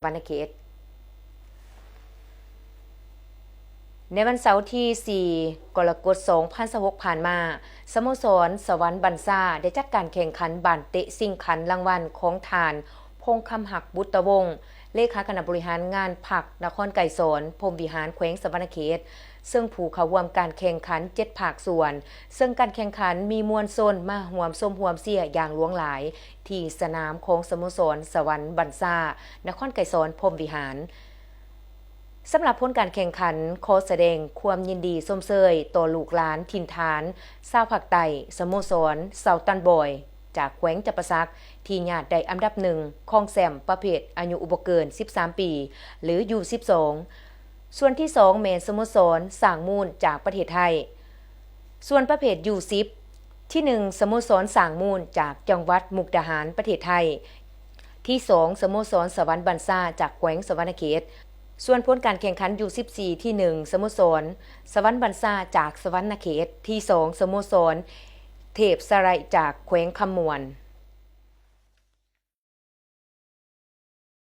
ວັນນະເຂດ. ໃນວັນເສົາທີສີ່ ກໍລະກົດ ສອງພັນຊາວຫົກ ຜ່ານມາ, ສະໂມສອນສະຫວັນບັນຊາ ໄດ້ຈັດການແຂ່ງຂັນບານເຕະຊິງຂັນລາງວັນຂອງທ່ານ ພົງຄຳຮັກ ບຸດຕະວົງ ເລຂາຄະນະບໍລິຫານງານພັກນະຄອນໄກສອນ ພົມວິຫານ ແຂວງສະຫວັນນະເຂດ, ເຊິ່ງຜູ້ເຂົ້າຮ່ວມການແຂ່ງຂັນເຈັດພາກສ່ວນ, ເຊິ່ງການແຂ່ງຂັນມີມວນຊົນມາຮ່ວມຊົມຮ່ວມເຊຍຢ່າງຫຼວງຫຼາຍ ທີ່ສະໜາມຂອງສະໂມສອນສະຫວັນບັນຊາ ນະຄອນໄກສອນ ພົມວິຫານ. ສຳລັບຜົນການແຂ່ງຂັນ, ຂໍສະແດງຄວາມຍິນດີຊົມເຊີຍຕໍ່ລູກຫຼານຖິ່ນຖານຊາວພາກໃຕ້, ສະໂມສອນເຊົາຕັນບອຍ ຈາກແຂວງຈຳປາສັກ ທີ່ຍາດໄດ້ອັນດັບໜຶ່ງ ຄອງແຊ້ມປະເພດອາຍຸບໍ່ເກີນສິບສາມປີ ຫຼື ຢູສິບສອງ. ສ່ວນທີສອງ ແມ່ນສະໂມສອນສ້າງມູນ ຈາກປະເທດໄທ. ສ່ວນປະເພດ ຢູສິບ ທີໜຶ່ງ ສະໂມສອນສ້າງມູນ ຈາກຈັງຫວັດມຸກດາຫານ ປະເທດໄທ, ທີສອງ ສະໂມສອນສະຫວັນບັນຊາ ຈາກແຂວງສະຫວັນນະເຂດ. ສ່ວນຜົນການແຂ່ງຂັນ ຢູສິບສີ່ ທີໜຶ່ງ ສະໂມສອນສະຫວັນບັນຊາ ຈາກສະຫວັນນະເຂດ, ທີສອງ ສະໂມສອນເທບສະໄລ ຈາກແຂວງຄຳມ່ວນ.